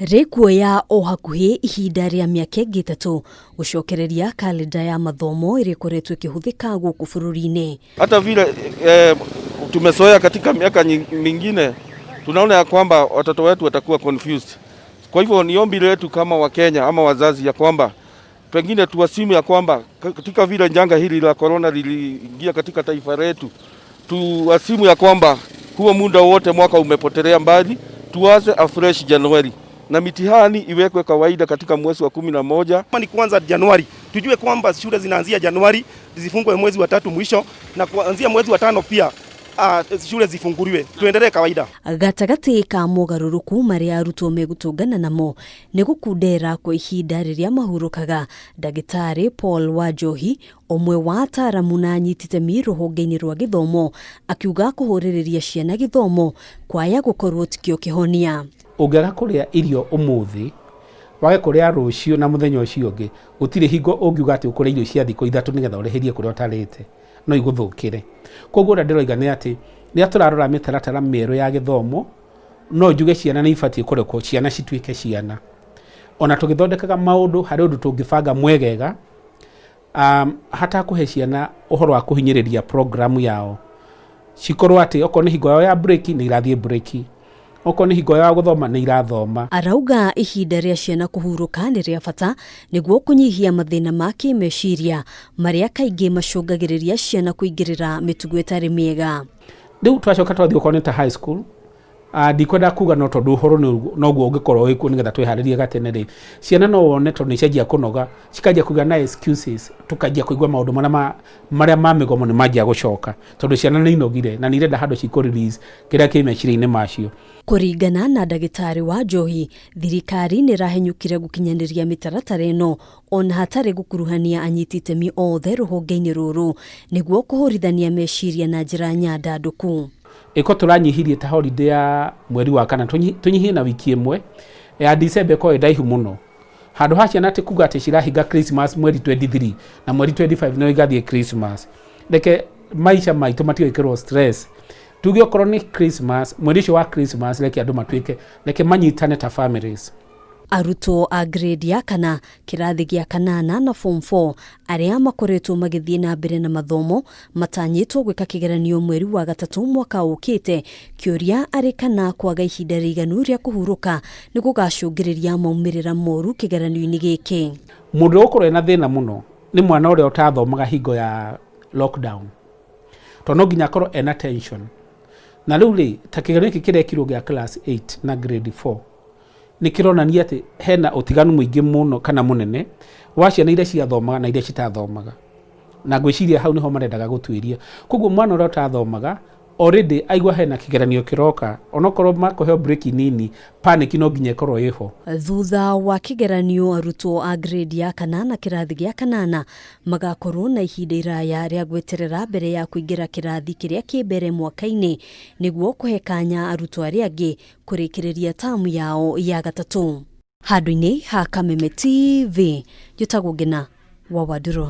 Rĩkuoya o hakuhĩ ihinda rĩa mĩaka ĩngĩ 3 gũcokereria kalenda ya mathomo ĩrĩa ĩkoretwo ĩkĩhũthĩka gũkũ bũrũri-inĩ. Hata vile tumezoea katika miaka mingine, tunaona ya kwamba watoto wetu watakuwa confused. Kwa hivyo ni ombi letu kama Wakenya ama wazazi ya kwamba pengine tuassume ya kwamba katika vile janga hili la corona liliingia katika taifa letu, tuassume ya kwamba huo muda wote mwaka umepotelea mbali, tuanze afresh Januari na mitihani iwekwe kawaida katika mwezi wa 11. Kama ni kuanza Januari, tujue kwamba shule zinaanzia Januari, zifungwe mwezi wa 3 mwisho, na kuanzia mwezi wa 5 pia shule zifunguliwe, tuendelee kawaida. Gatagatĩ ka mogarũrũku marĩa arutwo megũtũngana namo nĩ gũkundera kwa ihinda rĩrĩa mahurũkaga. Ndagĩtarĩ Paul Wanjohi, ũmwe wa ataaramu na anyiti itemi rũhonge-inĩ rwa gĩthomo, akiuga kũhũrĩrĩria ciana gĩthomo kwaya gũkorwo tikĩo kĩhonia. Ũngĩaga kũrĩa irio ũmũthĩ, wage kũrĩa rũciũ na mũthenya ũcio ũngĩ, gũtirĩ hingo ũngiuga atĩ ũkũrĩa irio cia thikũ 3 nĩgetha ũrĩhĩrie kũrĩa ũtarĩte, no igũthũkĩre. Koguo ũrĩa ndĩroiga nĩ atĩ rĩrĩa tũrarora mĩtaratara mĩerũ ya gĩthomo, no njuge ciana nĩ ibatiĩ kũrekwo ciana cituĩke ciana. Ona tũgĩthondekaga maũndũ harĩ ũndũ tũngĩbanga mwegega, hatakũhe ciana ũhoro wa kũhinyĩrĩria programu yao, cikorwo atĩ okorwo nĩ hingo yao ya break nĩ irathiĩ break, okorwo nĩ hingo yao gũthoma nĩ irathoma. Arauga ihinda rĩa ciana kũhurũka nĩ rĩa bata nĩguo kũnyihia mathĩna ma kĩmeciria marĩa kaingĩ macũngagĩrĩria ciana kũingĩrĩra mĩtugo ĩtarĩ mĩega. Rĩu twacoka twathiĩ okorwo nĩ ta high school, ndikwenda kuga no tondũ ũhoro noguo ũngĩkorwo wĩkuo nĩgetha twĩharĩrie gatene rĩ, ciana no wone tondũ nĩ cianjia kũnoga, cikanjia kũgĩa na excuses, tũkanjia kũigua maũndũ marĩa ma mĩgomo nĩ manjia gũcoka, tondũ ciana nĩ inogire na nĩ irenda handũ cikũ release kĩrĩa kĩ meciria-inĩ macio. Kũringana na ndagĩtarĩ wa Njohi, thirikari nĩ ĩrahenyũkire gũkinyanĩria mĩtaratara ĩno ona hatarĩ gũkuruhania anyiti itemi othe rũhonge-inĩ rũrũ nĩguo kũhũrithania meciria na njĩra nyandandũku. Ĩko tũranyihirie ta holiday ya mweri wa 4, tũnyihie na wiki 1 ya December ĩkorwo ĩ ndaihu mũno, handũ ha ciana atĩ kuga atĩ cirahinga Christmas mweri 23 na mweri 25 no igathiĩ Christmas. Reke maisha maitũ matigekĩrwo stress, tuge okorwo nĩ Christmas, mweri ũcio wa Christmas reke andũ matuĩke, reke manyitane ta families. Arutwo a grade ya 4, kĩrathi gĩa 8 na form 4 arĩa makoretwo magĩthiĩ na mbere na mathomo matanyĩtwo gwĩka kĩgeranio mweri wa 3 mwaka ũkĩte, kĩũria arĩ kana kwaga ihinda rĩiganu rĩa kũhurũka nĩ gũgacũngĩrĩria maumĩrĩra moru kĩgeranio-inĩ gĩkĩ. Mũndũ ũgũkorwo ena thĩna mũno nĩ mwana ũrĩa ũtathomaga hingo ya lockdown, tondũ no nginya akorwo ena tension. Na rĩu rĩ, ta kĩgeranio gĩkĩ kĩrekirwo gĩa class 8 na grade 4 nĩ kĩronania atĩ hena ũtiganu mũingĩ mũno kana mũnene wa ciana iria ciathomaga na iria citathomaga, na ngwĩciria hau nĩho marendaga gũtuĩria. Koguo mwana ũrĩa ũtathomaga already aigua hena kĩgeranio kĩroka, onokorwo makũheo break nini, panic no nginya ĩkorwo ĩho. Thutha wa kĩgeranio, arutwo a grade ya 4 na kĩrathi gĩa 8 magakorwo na ihinda iraya rĩa gweterera mbere ya kũingĩra kĩrathi kĩrĩa kĩ mbere mwaka-inĩ nĩguo kũhe kanya arutwo arĩa angĩ kũrĩkĩrĩria tamu yao ya 3. Handũ-inĩ ha Kameme TV, njĩtagwo Ngina wa Wandũrũ.